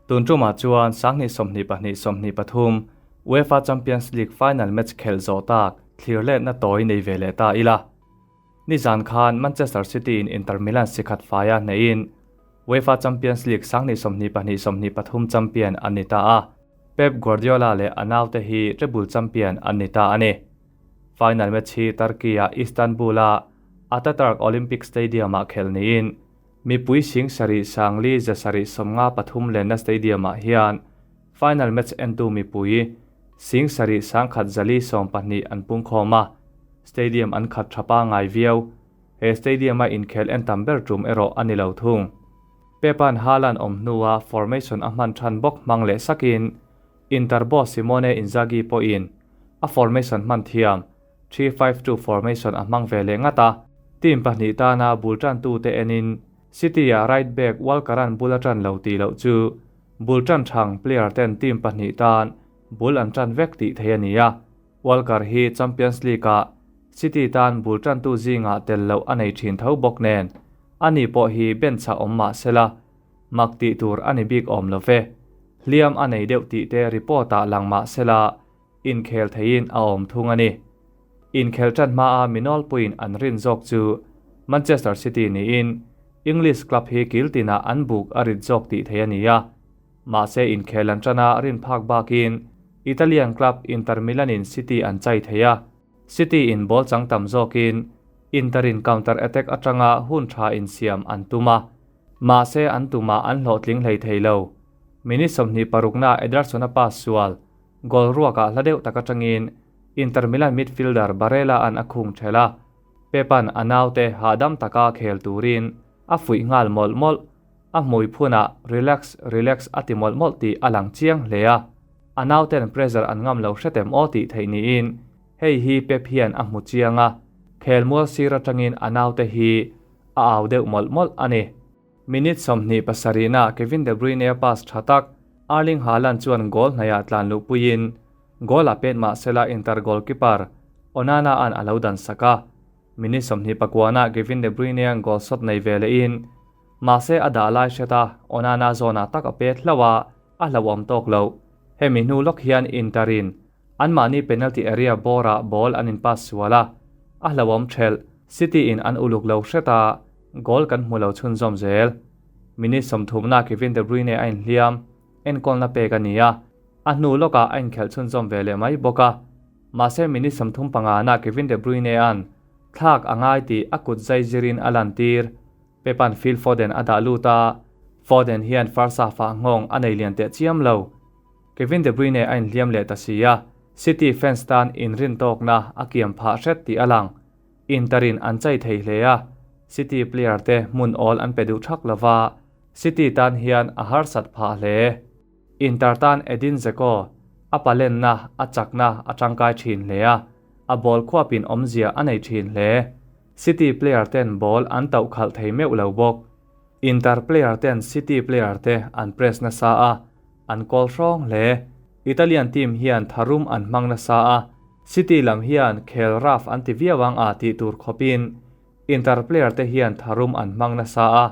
Tun tumah chuan 2022 23 UEFA Champions League final match khelh zawh tak thlir letna tawi nei ve leh ta ila. Nizan khan Manchester City in Inter Milan sikhat faia hneiin UEFA Champions League 2022 23 champion an ni ta a. Pep Guardiola leh a naute hi treble champion an ni ta a ni. Final match hi Turkey-a Istanbul-a Ataturk Olympic Stadium-ah khelh niin mipui 7,473 lenna stadium-ah hian final match entu mipui 7,112 an pungkhawm a, stadium an khat thapa ngai viau. He stadium-a inkhel en tam ber tum erawh a ni lo thung. Pepan Haaland awm hnua formation a hman than bawk hmang leh sakin Inter boss Simone Inzaghi pawhin a formation hman thiam 3-5-2 formation a hmang ve leh ngat a. Team pahnih tana bul tan tu te enin City-a right back Walker-an bul a tan lo tih loh chu bul tan thang player ten team pahnih tan bul an tan vek tih thei a ni a. Walker hi Champions League-a City tan bul tan tu zinga tel loh a nei thin tho bawk nen. Ani pawh hi bench a awm mah sela mak tih tur ani bik awm lo ve. Hliam a nei deuh tih te report ah lang mah sela inkhel theiin a awm thung a ni. Inkhel tan hma a minol puin an rin zawk chu Manchester City niin English club hi kiltina an buk a rit zawk tih thei a ni a. Mahse inkhel an tana rin phak bakin Italian club Inter Milan in City an chai thei a. City in ball chang tam zawkin Inter in counter attack atanga hun tha in siam an tuma. Mahse an tuma an hlawh tling hlei thei lo. Minute 26 na Ederson a pass sual. Goal ruaka hla deuh tak atangin Inter Milan midfielder Barella an a khung thela. Pepan anaute hadam taka khel turin a fuih ngal mol mol a hmui phuna relax relax ati mol mol ti alang chiang hlea. Anauten pressure an ngam lo hretem o ti thei ni in hei hi Pep hian a hmu chianga khelmual sir atangin anaute hi a aw deuh mol mol ani. Minute 27 na Kevin De Bruyne pass thatak Erling Haaland chuan goal hnaya tlan lu puin goal a pet ma sela Inter goalkeeper Onana an alo dan saka. Minute 29 na Kevin De Bruyne an goal shot nei vele in ma se ada lai sheta Onana zona tak a pet hlawa a hlawam tok lo. Hemi hnu lok hian Interin an mani penalty area bora ball an in pass suala a hlawam thel City in an uluk lo hreta goal kan hmu lo chhun zawm zel. Minute 30 na Kevin De Bruyne a inhliam enkawlna na pek ania a hnu loka a inkhelh chhun zawm ve leh mai bawk a. Mahse minute 35 na Kevin De Bruyne an thlak angai ti a kut zai zirin a lan tir. Pepan Phil Foden a dah lut a. Foden hian first half ah nghawng a nei lian teh chiam lo. Kevin De Bruyne a inhliam leh ta si a. City fans tan inrin tawkna a kiam phah hret tih a lang. Interin an chai thei hle a. City player te hmun awl an pe duh thak lova. City tan hian a harsat phah hle. Inter tan Edin Dzeko a palenna a chakna a tangkai thin hle a. A ball khuapin awmzia a nei thin hle. City player ten ball an tauh khalh thei meuh lo bawk. Inter player ten City player te an press na sa a, an kawl hrawng hle. Italian team hian tharum an hmang na sa a, City lam hian khel raf an ti viawang a ti tur khawpin Inter player te hian tharum an hmang na sa a,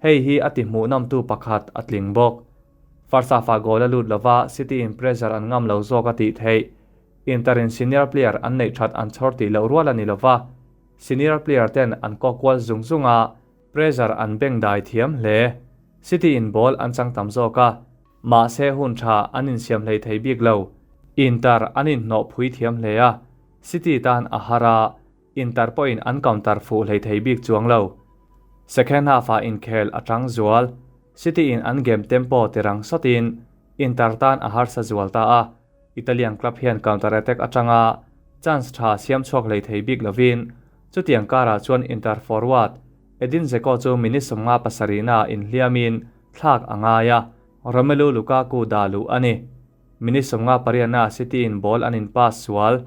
hei hi a ti hmuh nam tu pakhat a tling bawk. First half a goal a lut lova City in pressure an ngam lo zawk a tih theih. Inter in senior player an nei that an chhawr tih loh rual a ni lova. Senior player ten an kawkwal zung zunga pressure an beng dai thiam hle. City in ball an chang tam zawk a, ma se hun tha an in siam hlei thei bik lo. Inter an in hnawh phui thiam hle a, City tan a hara Inter pawhin an counter fu hlei thei bik chuang lo. Second half a inkhel atang zual. City in an game tempo tirang sotin Inter tan a harsa zual ta a. Italian club hian counter attack atanga chance tha siam chhuak hlei thei bik lovin chutiang kara chuan Inter forward Edin Dzeko chu minute 57 na inhliamin thlak angaya Romelu Lukaku dalu ani. Minute 58 na City in ball an in pass sual.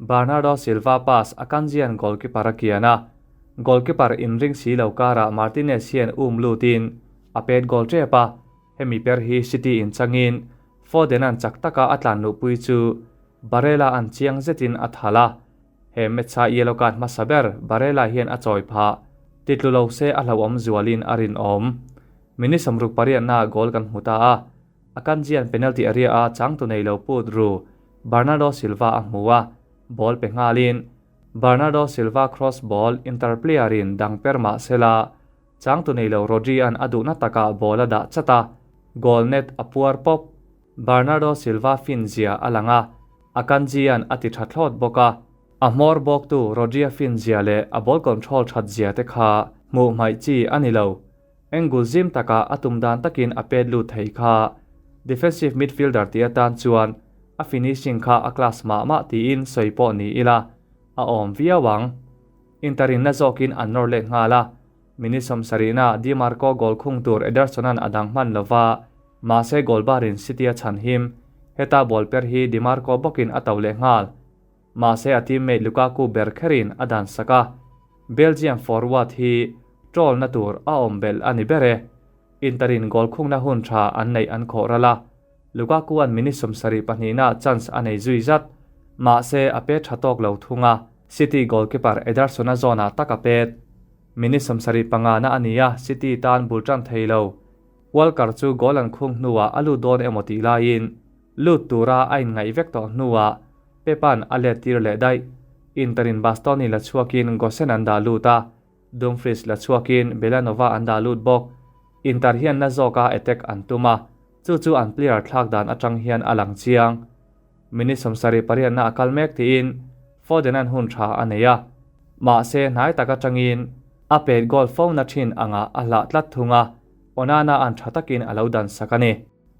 Bernardo Silva pass Akanjian goalkeeper a kiana. Goalkeeper in ring si lo kara Martinez hian lutin a pet goal trepa hemi per hi City in changin Foden an chak taka atlan lu pui chu Barella an chiang zetin a thala. He metcha yellow card hmasa ber Barella hian a chawi pha. Titlu lo se a hlauhawm zualin a rinawm. Minute 68 na goal kan hmu ta a. Akanji-a'n penalty area-a changtu nei lo put ru Bernardo Silva a hmu a, ball pe nghalin Bernardo Silva cross ball Inter player-in dang per mah sela changtu nei lo Rodri-a'n a duhna takah ball a dah chat a, goal net a puar pawp. Bernardo Silva fin zia a lang a, Akanji-a'n a ti tha thlawt bawk a. A hmawr bawktu Rodri-a fin zia leh a ball control that zia te kha hmuh hmaih chi a ni lo. Angle zim takah a tum dan takin a pet lut thei kha. Defensive midfielder tih atan chuan a finishing kha a class mah mah tiin sawi pawh ni ila a awm viau ang. Inter-in na zawkin an nawr let nghal a, minute sawmsarihna Di Marco goal khung tur Ederson-a'n a dang hman lova, mahse goal barin City a chhan him. Heta ball per hi Di Marco bawkin a to leh nghal. Mahse a teammate Lukaku ber kherin a dan sak a, Belgium forward hi troll na tur a awm belh a ni ber e. Inter in goal khungna hun tha an neih an khawh ral a, Lukaku-a'n minute 72 na chance a nei zui zat. Mahse a pet tha tawk lo thung a, City goalkeeper Ederson-a zawnah tak a pet. Minute 75 na a ni a, City tan bul tan thei lo. Walker chu goal an khung hnuah a lut dawn emaw tih laiin lut tura a inngaih vek tawh hnuah Pepa'n a let tir leh daih. Inter-in Bastoni la chhuakin Gosen an dah lut a, Dumfries la chhuakin Belanova an dah lut bawk. Inter hian na zawka attack an tum a, chu chu an player thlak dan atang hian a lang chiang. Minute 78 na a kal mek tiin Foden-a'n hun tha a nei a, mahse hnai tak atangin a pet goal fo na thin angah a hlah tlat thung a, Onana an tha takin a lo dan sak a ni.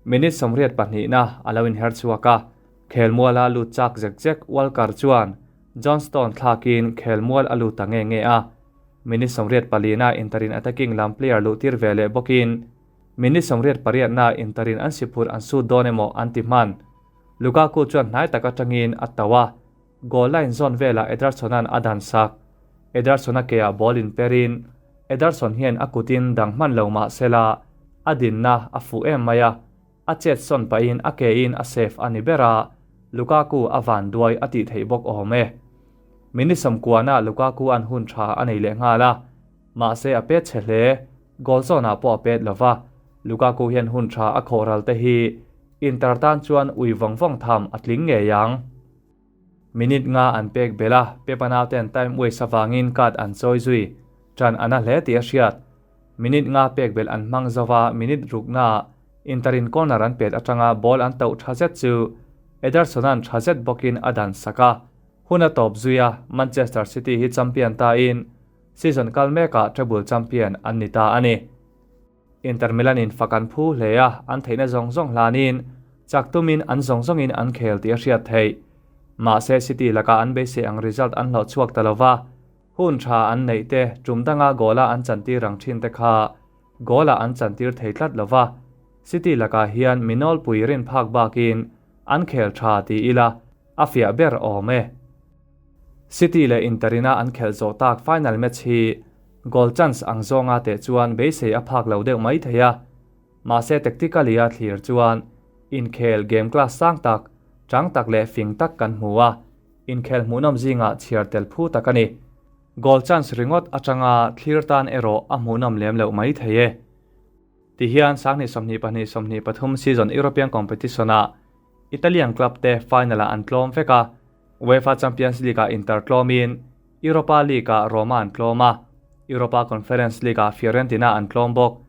Minute 82 na a lo inher chhuak a, Khelmuala lut chak zek zek Walker chuan Johnstone thlakin khelmual a lut ta nge nge a, minute 84 na Inter-in attacking lam player luh tir ve leh bawkin minute 88 na Inter-in an siphurh an sut dawn emaw an ti hman. Lukaku chuan hnai tak atangin a tauh a, goal line zawn velah Ederson-a'n a dan sak. Ederson-a keah ball in perin Ederson hian a kutin dang hman lo mah sela a dinna a fuh em mai a, A chet sawn pahin a ke in a save a ni ber a, Lukaku a van duai a tih theih bawk awm e. Minute 90 ah Lukaku an hun tha a nei leh nghal a, mahse a pet chhe hle, goal zawnah pawh a pet lova, Lukaku hian hun tha a khawh ral te hi Inter tan chuan ui vawng vawng tham a tling ngei ang. Minute nga an pek belh a, Pepa nauten time waste avangin card an chawi zui, ṭan a na hle tih a hriat. Minute nga pek belh an hmang zova minute ruknaah Inter-in corner an pet atanga ball an tauh tha zet chu Ederson-a'n tha zet bawkin a dan sak a. Hun a tawp zui a, Manchester City hi champion tain season kal mekah treble champion an ni ta a ni. Inter Milan-in fak an phu hle a, an theihna zawng zawng hlanin chak tumin an zawng zawngin an khel tih a hriat theih. Mahse City lakah an beisei ang result an hlawh chhuak ta lova, Hun tha an neih te, tum danga goal-a an chantir ang thin te kha goal-ah an chantir thei tlat lo va, City lakah hian mi nawlpui rin phak bakin an khel tha ti ila a fiah ber awm e. City leh Inter-ina an khelh zawh tak final match hi goal chance ang zawnga teh chuan beisei a phak lo deuh mai thei a, mahse tactically-a thlir chuan inkhel game class sang tak, chang tak leh fing tak kan hmu a. Inkhel hmuhnawm zingah chhiar tel phu tak a ni. Goal chance ringawt atanga thlir tan erawh a hmuhnawm lem loh mai thei e. Tihian 2022 23 season European competition-ah Italian club te final-ah an tlawm vek a, UEFA Champions League-ah Inter tlawmin Europa League-ah Roma an tlawm a, Europa Conference League-ah Fiorentina an tlawm bawk.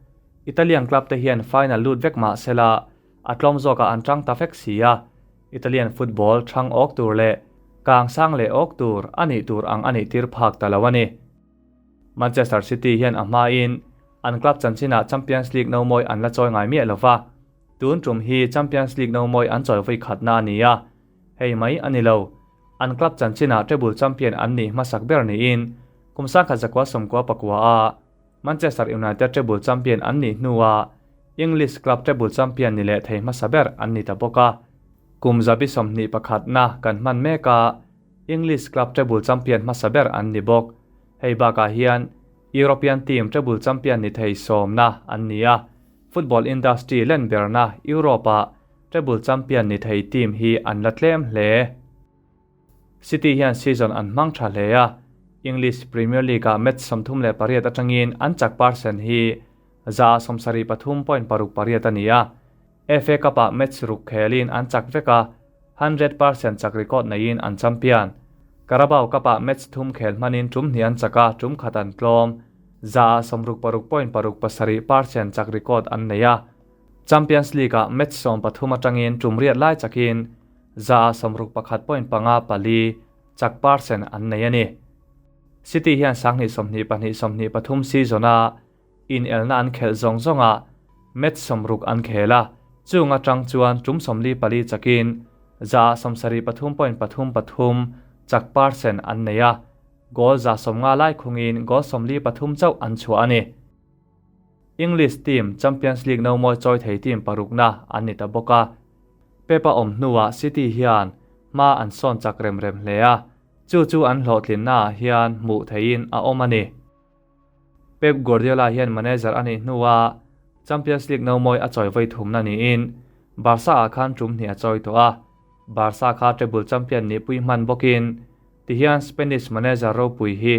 Italian club te hian final lut vek mah sela a tlawm zawkah an tang ta vek si a. Italian football thang awk tur leh kang sang leh awk tur a nih tur ang a nih tir phak ta lo a ni. Manchester City hian a hmain an club chanchinah Champions League no mawi an la chawi ngai miah lova, tun tum hi Champions League no mawi an chawi vawi khatna a ni a, hei mai a ni lo. An club chanchinah treble champion an nih hmasak ber niin kum 1999 a Manchester United treble champion an nih hnuah English club treble champion ni leh thei hmasa ber an ni ta bawk a. Kum zabi 21 na kan hman mek a, English club treble champion hmasa ber an ni bawk. Hei bakah hian European team treble champion ni thei sawmna an ni a, football industry len berna Europe-ah treble champion ni thei team hi an la tlem hle. City hian season an hmang tha hle a, English Premier League-ah match 38 atangin an chak percent hi 73.68 a ni a. FA Cup-ah match ruk khelin an chak vek a, 100% chak record neiin an champion. Carabao Cup-ah match thum khel hmanin tum hnih an chak a, tum khat an tlawm. Zaah 66.67% chak record an nei a. Champions League-ah match 13 atangin tum riat lai chakin zaah 61.54 chak percent an nei a ni. City hian 2022 23 season-a inelna an khelh zawng zawngah match 60 an khel a, chung atang chuan tum 44 chakin zaah 73.33 chak percent an nei a, goal 150 lai khungin goal 43 chauh an chhuah a ni. English team Champions League no mawi chawi thei team parukna an ni ta bawk a. Pep-a awm hnuah City hian hma an sawn chak rem rem hle a, chu chu an hlawhtlinnaah hian hmuh theihin a awm a ni. Pep Guardiola hian manager a nih hnuah Champions League no mawi a chawi vawi thumna niin Barca-ah khan tum hnih a chawi tawh a, Barca kha treble champion nihpui hman bawkin tihian Spanish manager ropui hi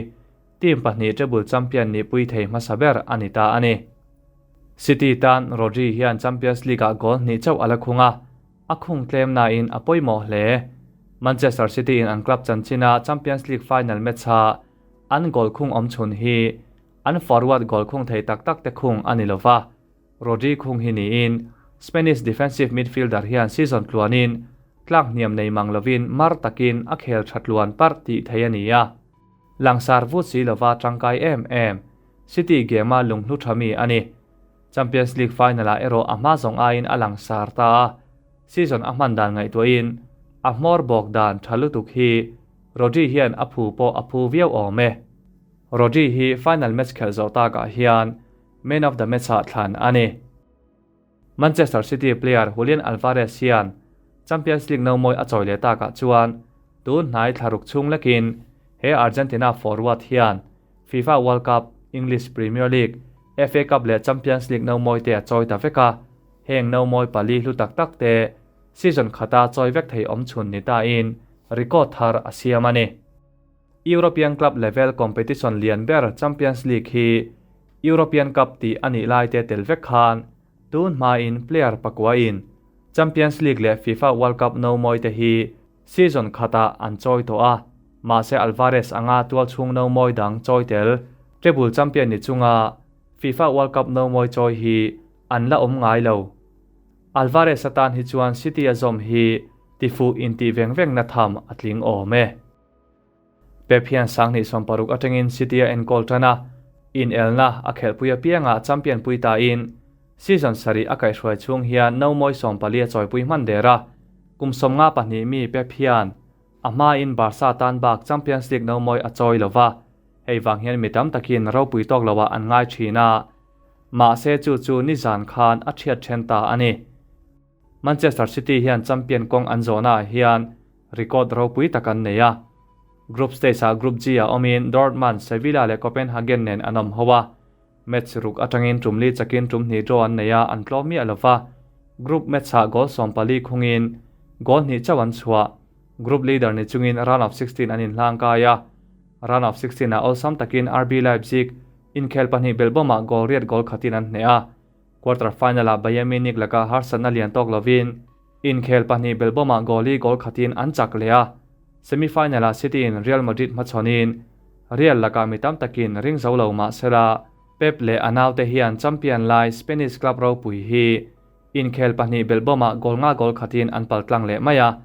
team pahnih treble champion nihpui thei hmasa ber a ni ta a ni. City tan Rodri hian Champions League-ah goal hnih chauh a la khung a, a khung tlem nain a pawimawh hle. Manchester City-in an club chanchina Champions League final match-a an goal khung awm chhun hi an forward goal khung thei tak tak te khung a ni lova, Rodri khung hi niin Spanish defensive midfielder hian season tluanin tlak hniam nei mang lovin mar takin a khel tha tluan parh tih thei a ni a. Langsar vut si lova tangkai em em, City game-a lunghlu tha mi a ni. Champions League final-ah erawh a hma zawng aiin a langsar ta a, season a hman dan ngaihtuahin a hmawr bawk dan tha lutuk hi Rodri hian a phu pawh a phu viau awm e. Rodri hi final match khelh zawh takah hian man of the match-ah thlan a ni. Manchester City player Julian Alvarez hian Champions League no mawi a chawi leh takah chuan tun hnai thlaruk chhung lekin he Argentina forward hian FIFA World Cup, English Premier League, FA Cup leh Champions League no mawi te a chawi ta vek a, heng no mawi pali hlu tak tak te season khata chawi vek thei awm chhun ni tain record thar a siam a ni. European club level competition lian ber Champions League hi European Cup tih a nih lai te tel vek khan tun hmain player pakuain Champions League leh FIFA World Cup no mawi te hi season khatah an chawi tawh a, mahse Alvarez anga tual chhung no mawi dang chawi tel treble champion ni chunga FIFA World Cup no mawi chawi hi an la awm ngai lo. Alvarez atan hi chuan City a zawm hi tifuh intih veng veng na tham a tling awm e. Pep hian 2016 atangin City a enkawl tan a, inelna a khelhpui apiangah champion pui tain season sarih a kaihhruai chhung hian no mawi 14 a chawipui hman der a, kum 52 mi Pep hian a hmain Barca tan bak Champions League no mawi a chawi lova, hei vang hian mi tam takin ropui tawk loah an ngai thin a, mahse chu chu nizan khan a thiat then ta a ni. Manchester City hian champion kawng an zawhnaah hian record ropui tak an nei a. Group stage-ah Group G-ah awmin Dortmund, Sevilla leh Copenhagen nen an awm ho a. Match ruk atangin tum li chakin tum hnih draw an nei a, an tlawm miah lova. Group match-ah goal 14 khungin goal hnih chauh an chhuah. Group leader ni chungin round of 16 an inhlang kai a. Round of 16-ah awlsam takin RB Leipzig inkhel pahnih belhbawmah goal riat goal khatin an hneh a. Quarter final-ah Bayern Munich laka harsatna lian tawk lovin inkhel pahnih belhbawmah goal hi goal khatin an chak leh a. Semi-final-ah City in Real Madrid hmachhawnin Real lakah mi tam takin ring zo lo mah sela Pep leh a naute hian champion lai Spanish club ropui hi inkhel pahnih belhbawmah goal nga goal khatin an paltlang leh mai a.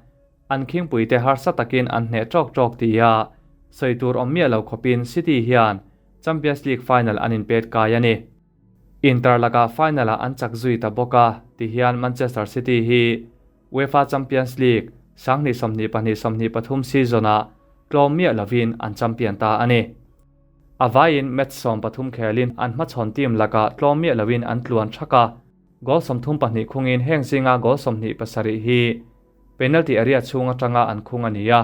An khingpuite harsa takin an hneh tawk tawk ti a, sawi tur awm miah lo khawpin City hian Champions League final an inpet kai a ni. Inter lakah final-ah an chak zui ta bawk a, tihian Manchester City hi UEFA Champions League 2022-23 season-ah tlawm miah lovin an champion ta a ni. A vaiin match 13 khelin an hmachhawn team lakah tlawm miah lovin an tluan thak a, goal 32 khungin heng zinga goal 27 hi penalty area chhung atanga an khung a ni a,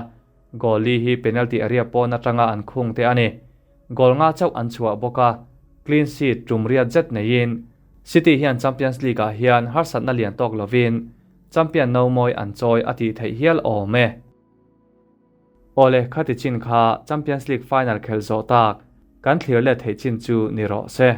goal li hi penalty area pawn atanga an khung te a ni. Goal nga chauh an chhuah bawk a, clean sheet tum riat zet neiin City hian Champions League-ah hian harsatna lian tawk lovin champion no mawi an chawi a tih theih hial awm e. Awle khati chin kha Champions League final khel zawh tak kan thlir let theih chin chu ni rawh se.